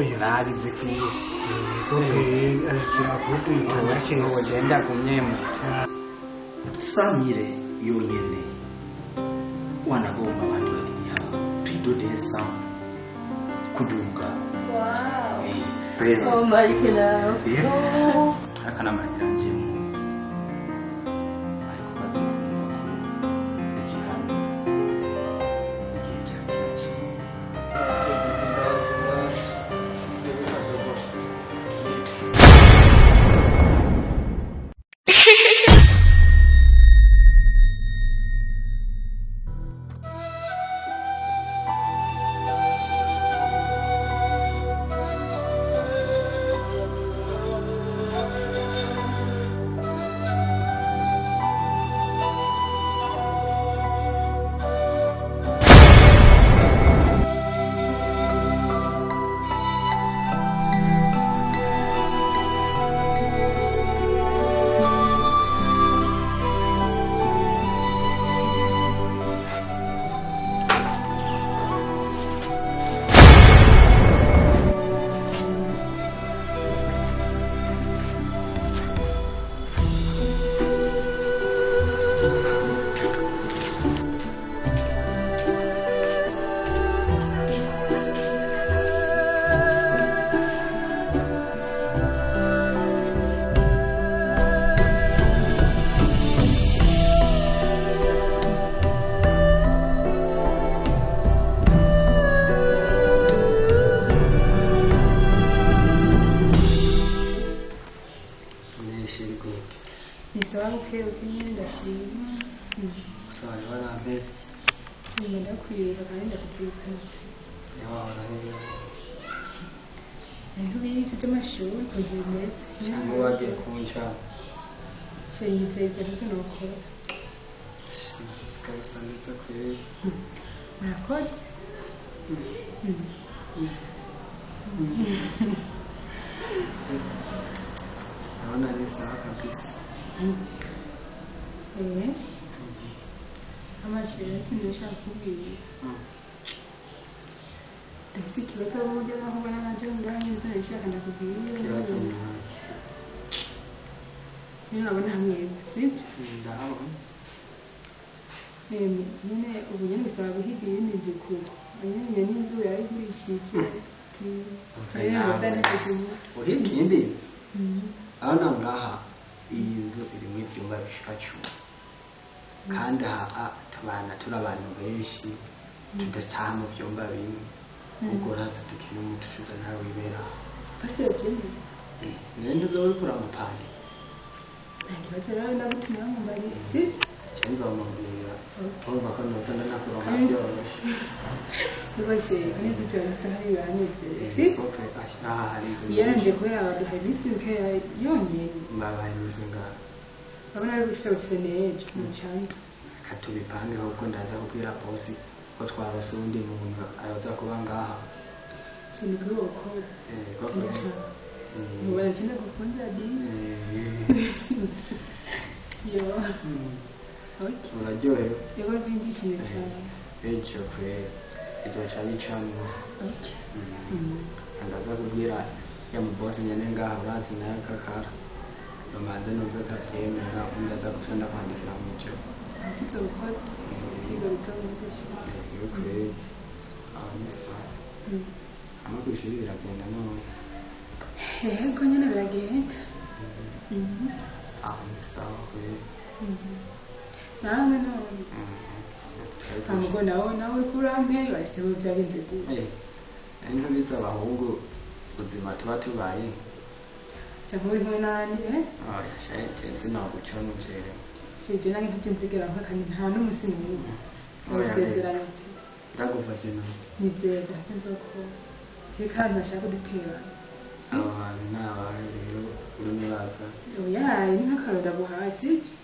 Oya. Babize kwisi. Ugenda kumyemo. Samire yonyene wanagomba abantu babiri haba twidodesa kuduga. Wow. Oh my God. Akanama kanje ariko bazi kumva ko igihano igihe cyacu. Murakoze. Naona ni sawa kabisa. Amashuri ndashaka kubwira. Ndafise ikibazo buryo naho ubona nacyo ngaha nibyo nashaka ndakubwira. Ikibazo ni iki? Nyine urabona hamwe sibyo? Ndahabona. Nyine ubu nyine bisaba guhiga iyindi nzu kure. Nyine n'inzu yarayigurishije. Uhiga iyindi nzu? Urabona ngaha iyi nzu irimo ivyumba bishika 10. Kandi aha tubana turi abantu benshi tudataha mu vyumba bimwe. Ubwo uraza dukina umutufiza nawe wibera. Basi yabyemeye. Niwe ntuzobikura mu pande. Nta kibazo rero ndagutumira nkumbarira sibyo? Chenza umubwira. Urumva ko noza ndanakuronka byoroshe. Rwose kandi ibyo hari biranezeye sibyo? Aha hari inzu. Yaranje kubera baduhaye iminsi mikeya yonyine. Babaye iminsi ingahe? Urabona ari gushobotse n'ejo mu cyanzu. Reka tubipange ahubwo ndaza kubwira bosi ko twarose uwundi muntu aza kuba ngaha. Kintu kuri wowe. Yego. Ubona cyane gukunda di. Yo. Okay. Uraryohewe? Yego ndishimye cyane. Ejo kwe izoca bicamwo. Okay. Ndaza kubwira ya mubosi nyene ngaha urazi nawe kakara. Nomanze numve kavyemera undi aza guca ndakwandikira mw'ijoro. Tuzobikora. Kwiga bitazomufasha. Yego kwe. Aho ni sawa. Hama kw'ishuri biragenda none. Yego nyene biragenda. Aho ni sawa kwe. Nawe none. Ntabwo nawe nawe uriko urampera bahise bo vyagenze gute? Ntubizi abahungu ubuzima tuba tubaye. Cyangwa uri kumwe n'abandi Oya shete sinaguca n'ujewe. Shije nange ntavyo nzigera nkora kandi nta n'umusi n'umwe. Urasezeranye. Ndagufashe nawe. Nizera ntacyo nzokora. Kereka abantu bashaka kudutera. Abo bantu ni abahe rero urimo uraza? Oya ni nk'akarori ndaguhaye sibyo?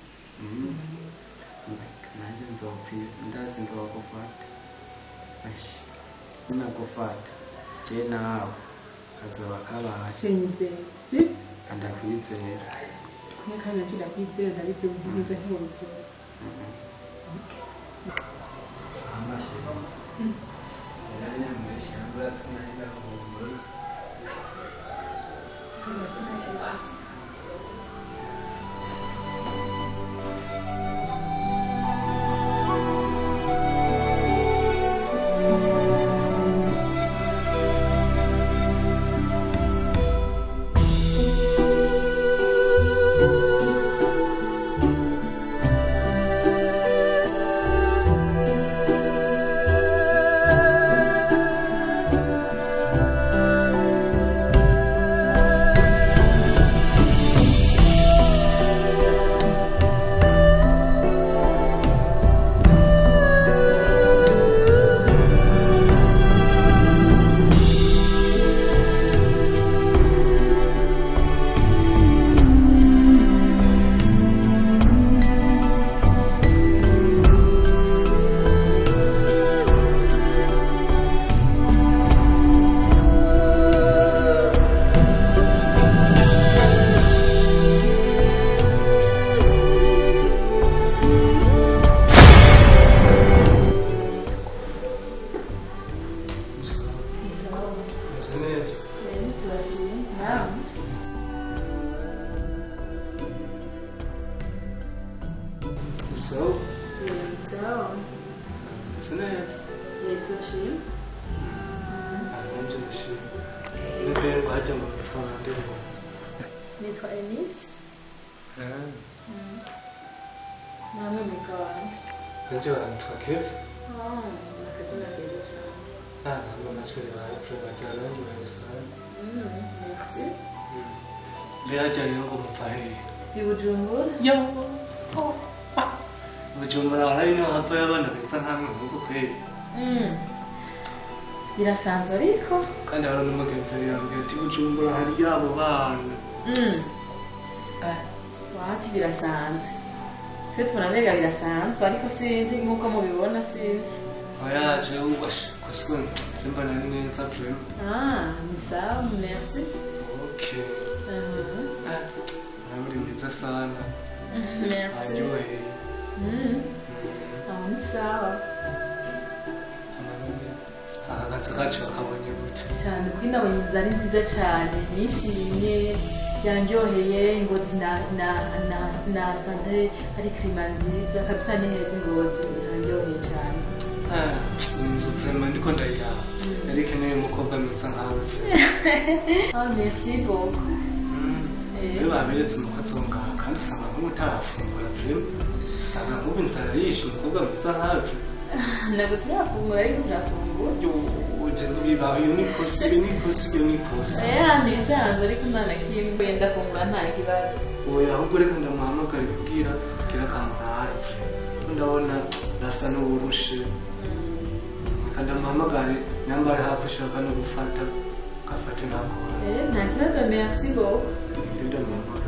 Nanjye nzopfira ndazi nzogufata. Ashi ninagufata je nawe kazoba kabaye. Shije sibyo? Ndakwizera. Kumwe kandi nacyo ndakwizera ndabizi neza ntiwobikora. Amashyi. Yari nyamwinshi urazi ko nari ndakumbuye. So? So. Meze neza. Turashima. Nanjye ndashima. Nibyo ngo hajya ngo nitwa nde ngo? Nitwa Eunice. Namwe mwitwa bande? Nanje nitwa Kev. Akazina keza cyane. Ntabwo nacyo ribaye Fred abandi babisanga. Merci. Mbere hajya rero ngo mupfa hehe? I Bujumbura. Yo! Bujumbura hari niho hapfa abana beza nkamwe nk'uko kweri. Birasanzwe ariko. Kandi hari n'umugenzi yambwiye ati Bujumbura hari yabo bana. Wapi birasanzwe. Twe tubona mbega birasanzwe ariko sinzi nk'uko mubibona sinzi. Oya jewe ubashe kuswe simbona ari neza vraiment. Ni sawa, merci. Okay. Uri mwiza sana. Merci. Aryoheye. Ni sawa. Aka kazu kacu wakabonye gute? Cyane kuko nabonye inzu ari nziza cyane nishimye yanryoheye Ngozi nasanze ari klima nziza kabisa ni heza Ngozi yanryoheye cyane. Inzu vraiment ndiko ndayiraba yari ikeneye umukobwa mwiza nkawe. Merci beaucoup. Rero baberetse umukozi wo ngaha kandi usanga nk'ubu utarafungura vraiment usanga nk'ubu inzara yishe umukobwa mwiza nkawe. Ntabwo turafungura ariko turafungura. Uje ntibibaho iyo ni ikosa iyo ni ikosa iyo ni ikosa. Ni ibisanzwe ariko nta na kimwe ndafungura nta kibazo. Oya ahubwo reka ndamuhamagare kubwira kugira akamurare ko ndabona arasa n'uwurushe. Reka ndamuhamagare nyambare hafi ushaka no gufata gafate ntakora. Nta kibazo merci beaucoup. Ndamuhamagara.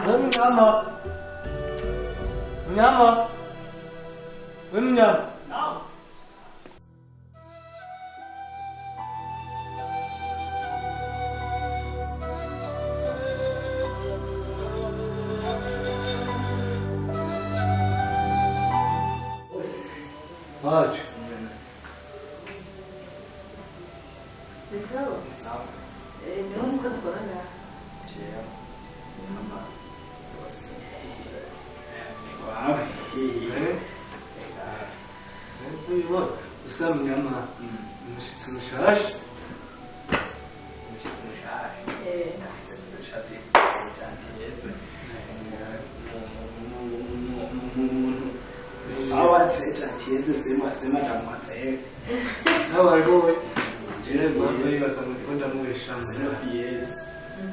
We mnyama. Mnyama. We mnyama. No. Wacu. Ni sawa? Ni sawa. Niwe mukozi ukora ngaha? Jewe. Mama. Bose. Wawe. Usa mnyama. Umushitsi mushasha. Umushitsi mushasha. Ushatse cyanteze. Umuntu. Sawa cyanteze sema sema ndamwatse. Nawe wowe. Jewe mpamvu yibaza ngo ndiko ndamuhesha sema fiyeze.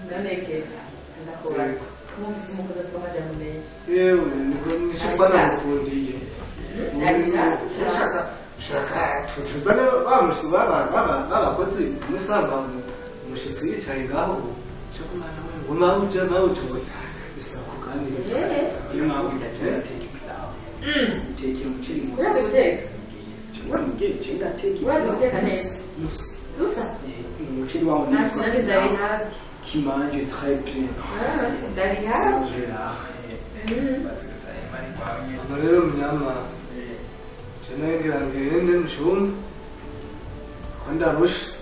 Ndanekeka. Ndakubaza. Kumvise umukozi avuga amajambo menshi. Yewe niko nico twanamukundiye. Shaka shaka tuzane babakozi musanga umushitsi yicaye ngaho cyo kumana we ngo mawuja mawuja bisaba kuganiriza. Jewe mawuja ateka pilau. Uteke umuceri muzi. Urazi guteka? Jewe mugiye je ndateka. Urazi guteka neza? Dusa? Umuceri wawo neza. Ndabihaga. Qui mange très bien. Ndabihaga. Là. Rero mnyama Ngira ngende mu cyumba ko ndarusha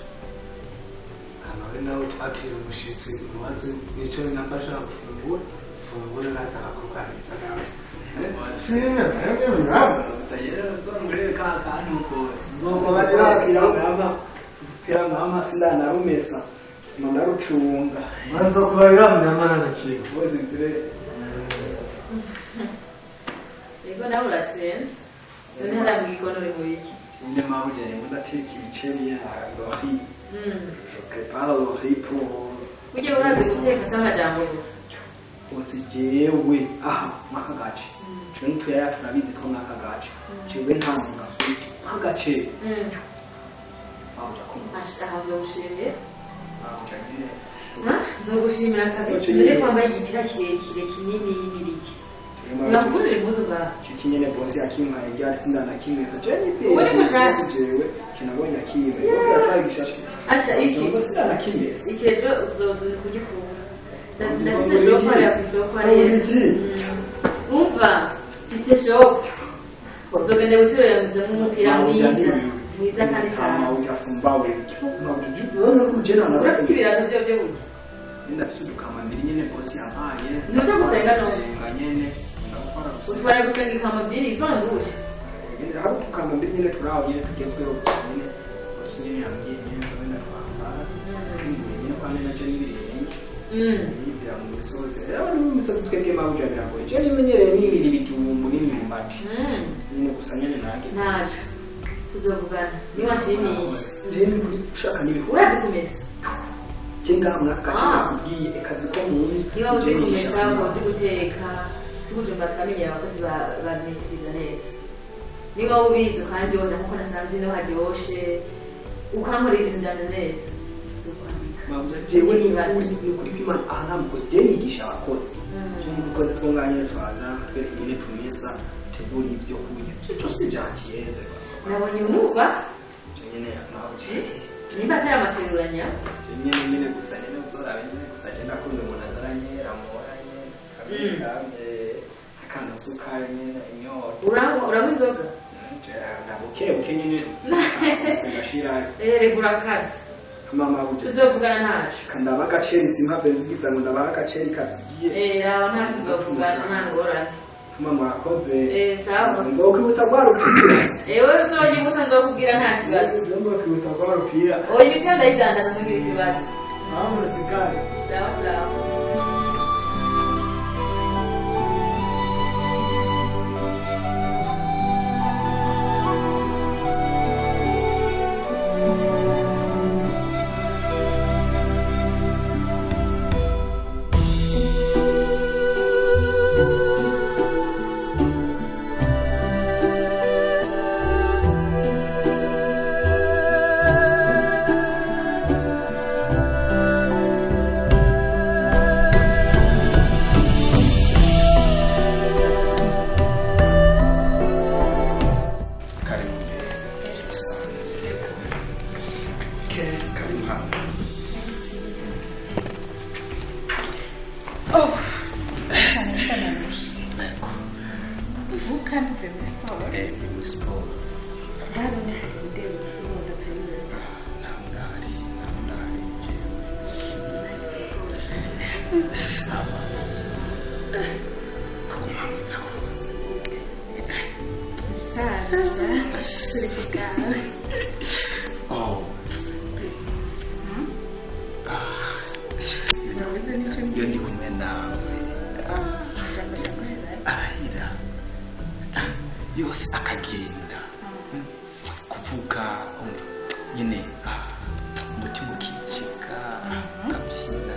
hano nawe twakira umushyitsi mubaze nicyo nafasha gufungura fungura nataka kuganiriza nawe sindanarumesa ndarucunga manza kubarira mnyamana na kintu bose nzire yego nawe uratwenze none hariya mu gikoni uri mu biki nyine mpamvu ngo ndateka ibiceri ya lori je prépare le riz pour ujye urazi guteka s'amajambo gusa bose jewe aha mwaka gace jewe n'utuyaya turabizi two mwaka gace jewe nta muntu afite nk'agace mpamvu kumusa aha nzogushimira mpamvu nyine nzogushimira kabisa none kwambaye igipira kirekire kinini n'ibiki urakugurira impuzu ngaha Iki nyene bosi yakimpaye ryari sindanakimeza jewe nipe Uri mushaka? jewe kinabonye akime kuko gishashe asha iki ngo sindanakimeza iki ejo uzoza kugikura ndafise shop hariya kw'isoko hariya umva mfite shop uzogenda guturira nk'umupira mwiza mwiza kandi cyane urafite ibirato byo byo burya ndafise udukamambiri nyene bosi yampaye Nuja gusenga none? gusenga nyene ndakora gusenga utwara gusenga ikamambiri ivangusha hari udukamambiri nyene turaho nyene tugezweho gusa nyene bosi nyene yambwiye nyene nzogenda twambara tumbuye nyene kwa nene naje n'ibirenge yivira mu misozi rero ni mu misozi twebwe mabuja biragoye je nimenyereye nirira ibijumbu n'imyumbati nyene gusa nyene nageze ntaco tuzovugana niwanshimisha je ni kuri ushaka n'ibihura urazi kumesa je ngaha mwaka gace nakubwiye akazi ko mu nzu niba uzi je nigisha kumesa ukaba uzi guteka tukujumba twamenyera abakozi babimetiriza neza niba ubizi ukanryohera nkuko nasanze ino haryoshe ukankorera ibintu vyanje neza nzokwambika Mabuja jewe ni ukuri kw'Imana aha nta mukozi je nigisha abakozi je n'udukozi two ngaha nyene twaza twereka ingene tumesa dutegura ivyo kurya je cose vyatiyeze nabonye unuba je nyene mabuja nimba atari amateruranya je nyene nyene gusa nyene uzorabe nyene gusa je ndakunda umuntu azaranyera muhora nyene kamwe akanasukayo nyene inyota uranywa inzoga buke buke nyene singashirayo rega urakaze mama buja tuzovugana ntaco kandaba agaceri simpave nzigiza ngo ndabaha agaceri kazigiye raba ntaco tuzovugana nta ngorane tuma murakoze sawa nzokwibutsa rwa rupira ewe uzonyibutsa nzokubwira nta kibazo nzokwibutsa rwa rupira oya imipira ndayidandaza ntugire ikibazo sawa musigare sawa sawa Iyo ndi kumwe nawe arahira yose akagenda kuvuga nyine umutima ukicika ukabyina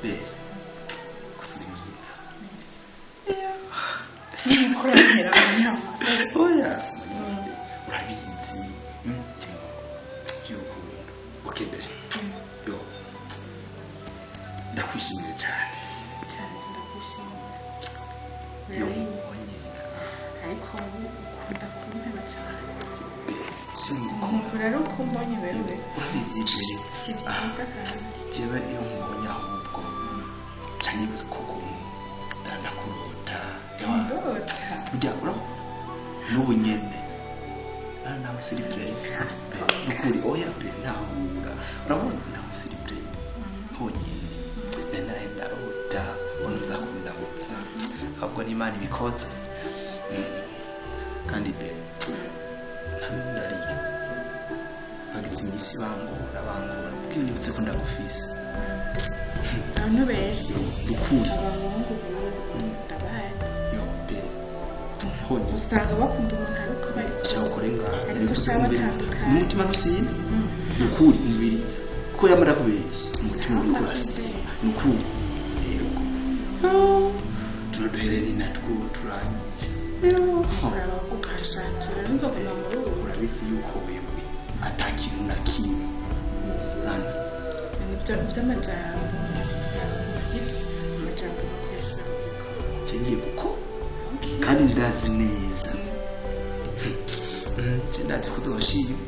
be gusa uri mwiza oya urabizi by'urukundo okay be yo ndakwishimiye cyane cyane ndakwishimiye yo mbonye ariko ukunda kumbona cyane singukunda rero uko mbonye wewe urabizi mbere si byiza kandi jewe iyo nkubonye ahubwo cyane koko ndakurota ndota burya ura n'ubu nyene Nawe siri brave nukuri oya be ntahura urabona nawe siri brave honyine nari ndarota mbona nzakundabutsa ahubwo n'Imana ibikoze kandi be nariyo bagize iminsi bangora kubwira nibutse ko ndagufise abantu benshi nukuri abahungu ndabazi yo be honyine usanga bakunda umuntu ariko bari cyakore ngaha ariko usanga batandukanye umutima ntusiba nukuri umubiriza kuko yamara kubeshya umutima uri kurasiba nukuri yego turaduherere natwo turangije ukashakira n'inzoga muri ubu urabizi yuko wewe atakintu na kimwe urana ibyo by'amajambo sibyo amajambo bakoresha ngiye kuko kandi ndazi neza ndazi ko uzoshima.